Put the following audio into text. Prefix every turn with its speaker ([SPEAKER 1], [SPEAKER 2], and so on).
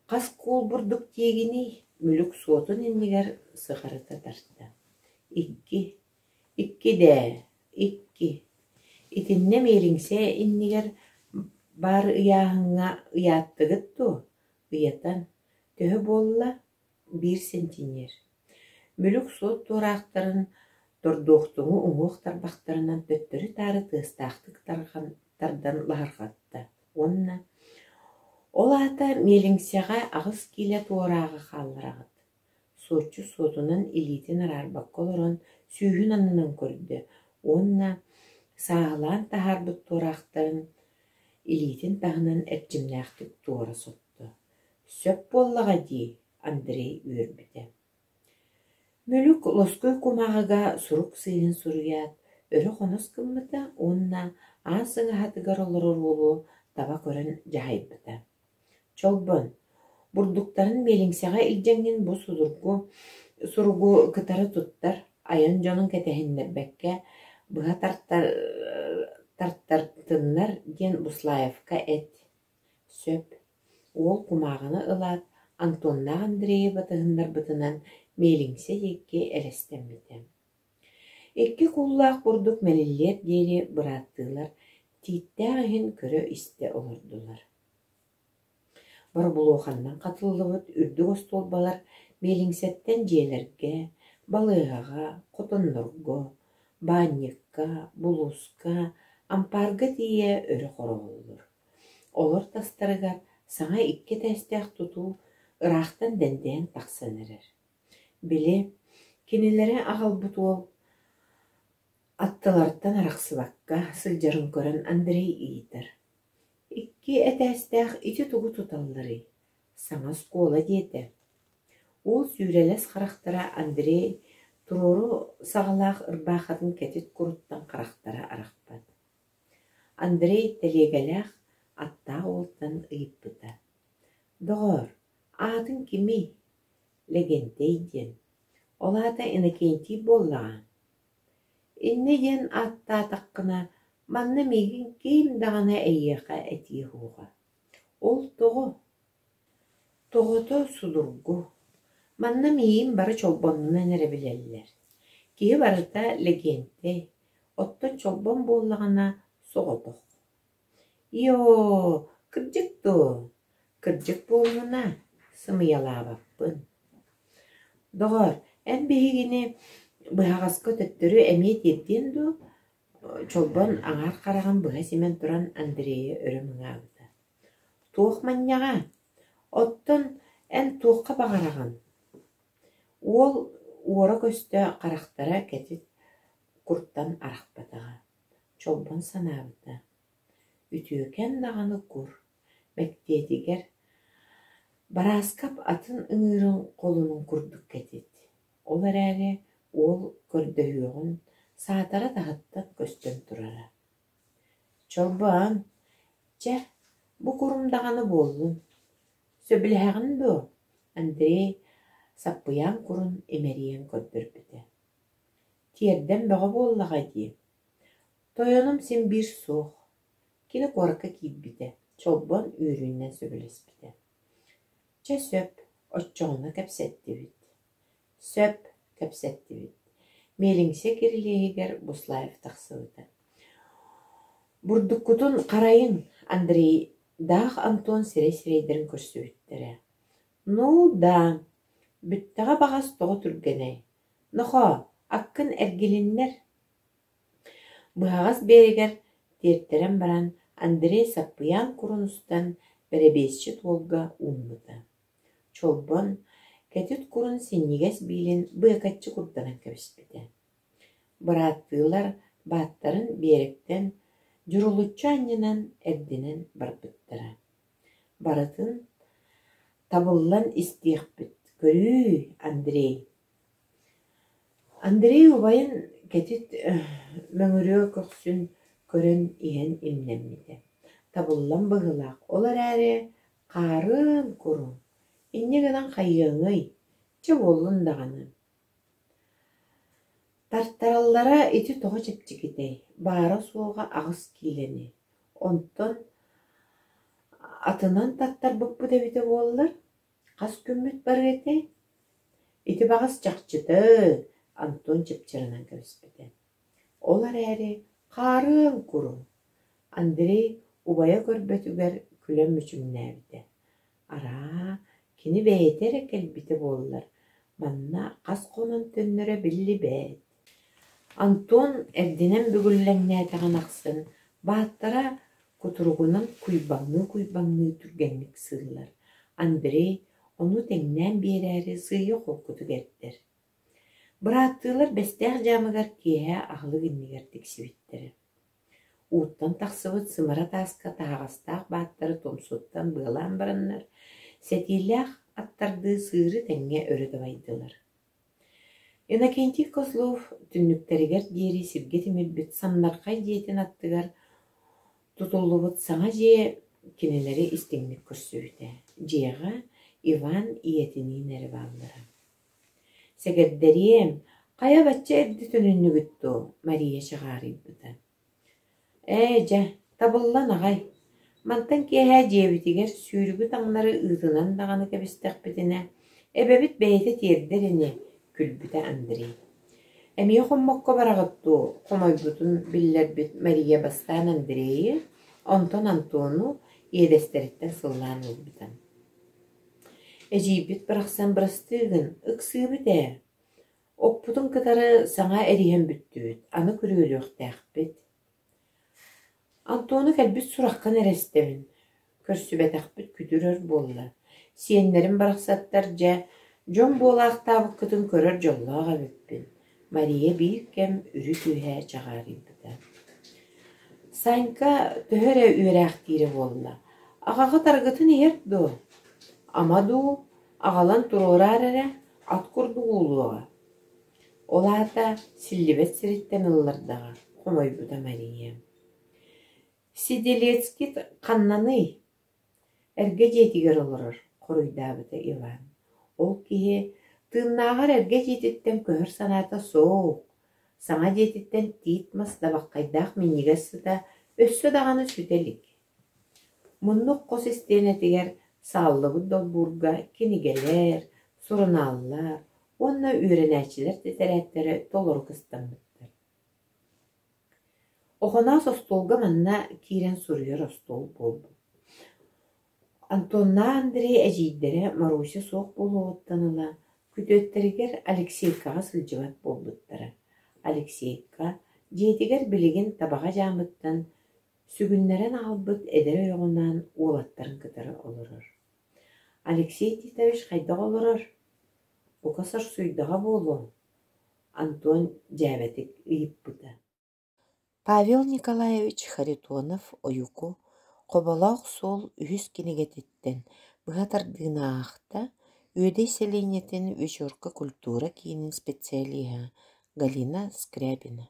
[SPEAKER 1] Хас куул бурдук тиэгиний, мүлүк суотун иннигэр сыҕарыта тарта. Икки, икки дээ, икки. Итиннэ миэлиҥсэ иннигэр баар ыйааһыҥҥа ыйааттыгыт дуо? Ыйатан, төһө буолла? Биир сентинер. Мүлүк суот туораахтарын тордуохтуҥу уҥуох тарбахтарынан төттөрү-таары тыастаахтык тардан лаһырҕатта уонна «Ол аата миэлиҥсэҕэ 8 киилэ туорааҕы хааллараҕыт» суотчу суотунан илиитин араарбакка олорон сүүһүн аннынан көрдө уонна сааһылаан таһаарбыт туораахтарын илиитин таһынан эрчимнээхтик туора сотто. «Сөп буоллаҕа дии» Андрей үөрбүтэ. Мүлүк лоскуй кумааҕыга сурук сыыһын суруйаат, өрө хонос гыммыта уонна аан сыҥаһатыгар олорор уолу таба көрөн дьаһайбыта: «Чолбон, бурдуктарын миэлиҥсэҕэ илдьэҥҥин бу судургу суругу кытары туттар, айан дьонун кэтэһиннэрбэккэ быһа тартартыннар диэн Буслаевка эт, сөп» Уол кумааҕыны ылаат, Антоннаах Андрейы батыһыннарбытынан миэлиҥсэ диэки элэстэммитэ. Икки кууллаах курдук мэлиллиэр диэри бырааттыылар тииттээх иһин көрө-истэ олордулар. Боробулуоханнан хатыллыбыт үрдүк остуолбалар миэлиҥсэттэн дьиэлэргэ, балыыһаҕа, хотоннорго, баанньыкка, булууска, ампаарга тиийэ өрө хороҕоллор. Олор тастарыгар саҥа икки этээстээх тутуу ыраахтан дэндэйэн тахсан эрэр. Били, кинилэри аҕалбыт уол аттыларыттан арахсыбакка сылдьарын көрөн Андрей ыйытар: «Икки этээстээх ити тугу туталларый? Саҥа оскуола диэтэ». Уол сүүрэлэс харахтара Андрей туруору саҕалаах ырбаахатын кэтит куруттан харахтара арахпат. Андрей тэлиэгэлээх аттаах уолтан ыйыппыта: «Доҕоор, аатыҥ кимий?» «Лэгэнтэй» диэн. «Ол аата Иннокентий буоллаҕа?» «Инньэ диэн ааттаатаххына, манна миигин ким даҕаны эйиэхэ этиэ суоҕа. Ол тоҕо?» «Тоҕото судургу. Манна миигин бары Чолбонунан эрэ билэллэр. Киһи барыта Лэгиэнтэй, Оттон Чолбон буоллаҕына соҕотох. Иоо, кырдьык дуо? Кырдьык буоллуна, сымыйалаабаппын. Доҕоор, эн биһигини быһаҕаска төттөрү эмиэ тиэрдиэн дуо? Чолбон аҥаар хараҕын быһа симэн туран Андрейы өрө мыҥаабыта. Туох манньаҕа? Оттон эн туохха баҕараҕын? Уол уора-көстө харахтара кэтит куртан арахпатаҕа, Чолбон санаабыта: үтүөкэн даҕаны кур, мэктиэтигэр Барааскап атын ыҥыырын холунун курдук кэтит, ол эрээри уол көрдөһүөҕүн саатара таһыттан көстөн турара. «Чолбоон, чэ, бу курум даҕаны буоллун, сөбүлэһэҕин дуо?» Андрей саппыйаан курун имэрийэн көрдөрбүтэ. Тиэрдэн бөҕө буоллаҕа дии. Тойонум син биир суох. Кини куоракка киирбитэ, Чолбон үөрүүнэн сөбүлэспитэ. Чэ сөп, оччоҕуна кэпсэттибит. Сөп, кэпсэттибит. Миэлиҥсэ кирилиэһигэр Буслаев тахсыбыта. Бурдуккутун харайыҥ, Андрейдаах Антон сирэй-сирэйдэрин көрсүбүттэрэ. Ну да, бүттэҕэ баҕас тоҕо түргэнэй Нохоо, аккын эргилиннэр Быһаҕас биэрэгэр тиэртэрэн баран Андрей саппыйаан курун устан бэрэбиэсчит уолга ууммута. Чолбон кэтит курун синньигэс биилин быакаччы курданан кэбиспитэ. Бырааттыылар бааттарын биэрэктэн дьурулуччу анньынан эрдинэн барбыттара. Барытын табыллан истиэхпит, көрүүй, Андрей Андрей убайын кэтит мөҥүрүө көхсүн көрөн иһэн имнэммитэ: табыллан быһыылаах, ол эрээри хаарыан курун, инньэ гынан хайыаҥый, чэ буоллун даҕаны Тартараллара ити тоҕо чэпчэкитэй, баара-суоҕа 8 киилэни, онтон атынан таттарбыппыт эбитэ буоллар. Хас күммүт барыа этэй? Ити баҕас чахчыта, Антон чыпчырынан кэбиспитэ. Ол эрээри хаарыан курум, Андрей убайа көрбөтүгэр күлэн мүчүҥнээбитэ. Араа, кини бэйэтэ эрэ кэлбитэ буоллар, манна хас хонон төннөрө биллибэт. Антон эрдинэн бүгүллэҥнээтэҕин ахсын бааттара кутуругунан куйбаҥныы-куйбаҥныы түргэнник сыыллар. Андрей ону тэҥнээн биэрээри сыыйа холкутук эрдэр. Бырааттыылар Бэстээх дьаамыгар киэһэ аһылык иннигэр тиксибиттэрэ. Ууттан тахсыбыт сымара тааска таһаҕастаах бааттары тумсуттан быалаан бараннар, сэтиилээх аттардыы сыыры тэҥҥэ өрө дабайдылар. Иннокентий Козлов түннүктэригэр диэри сиргэ тимирбит самнархай дьиэтин аттыгар тутуллубут саҥа дьиэ кинилэри истиҥник көрсүбүтэ. Дьиэҕэ Иван ийэтиниин эрэ бааллара. «Сэгэрдэриэм, хайа бачча эрдэ төнүннүгүт дуо?» Мария чаҕаарыйбыта. «Ээ, дьэ, табыллан аҕай. Мантан киэһэ дьиэбитигэр сүүрүгү таҥнары ыытынан даҕаны кэбистэхпитинэ, эбэбит бэйэтэ тиэрдэр ини», күлбүтэ Андрей. «Эмиэ хоммокко бараҕыт дуо?» хомойбутун биллэрбит Мария бастаан Андрейы, онтон Антону иэдэстэриттэн сыллаан ылбыта. Эдьиийбит барахсан бырастыы гын, ыксыыбыт ээ. Оппутун кытары саҥа эриһэн бүттүбүт, аны күрүөлүөхтээхпит. Антону кэлбит сураххын эрэ истэбин, көрсүбэтэхпит күтүр өр буолла. Сиэннэрим барахсаттар дьэ, дьон буолаахтаабыккытын көрөр дьоллоох эбиппин, Мария биир кэм үрүт үөһэ чаҕаарыйбыта. Санька төһө эрэ үөрээхтиирэ буолла, аҕаҕыт арыгытын иһэр дуо? Ама дуу, аҕалан туруораар эрэ, ат курдук уулуоҕа. Ол аата силлибэт сириттэн ыллардаҕа, хомойбута Мария. Сиделецкий ханнаный? Эргэ дьиэтигэр олорор, хоруйдаабыта Иван. Ол киһи тыыннааҕар эргэ дьиэтиттэн көһөр санаата суох, саҥа дьиэтиттэн тиит мас дабаххайдаах минньигэс сыта өссө даҕаны сүтэ илик. Муннук хос истиэнэтигэр сааллыбыт долбуурга кинигэлэр, сурунааллар уонна үөрэнээччилэр тэтэрээттэрэ толору кыстаммыттар. Охоноос остуолга манна киирэн суруйар остуол буолбут. Антоннаах Андрей эдьиийдэрэ Маруся суох буолуоҕуттан ыла күтүөттэригэр Алексейкаҕа сылдьыбат буолбуттара. Алексейка дьиэтигэр билигин Табаҕа дьаамыттан сүгүннэрэн аҕалбыт эдэр ойоҕунаан уолаттарын кытары олорор. Алексей Титович хайдах олорор? Бука сорсуйдаҕа буолуо, Антон дьээбэтик ыйыппыта. Павел Николаевич Харитонов-Ойуку «Хоболоох суол» үһүс кинигэтиттэн быһа тардыыны аахта Үөдэй сэлиэнньэтин Вечерка культура киинин специалиһа Галина Скрябина.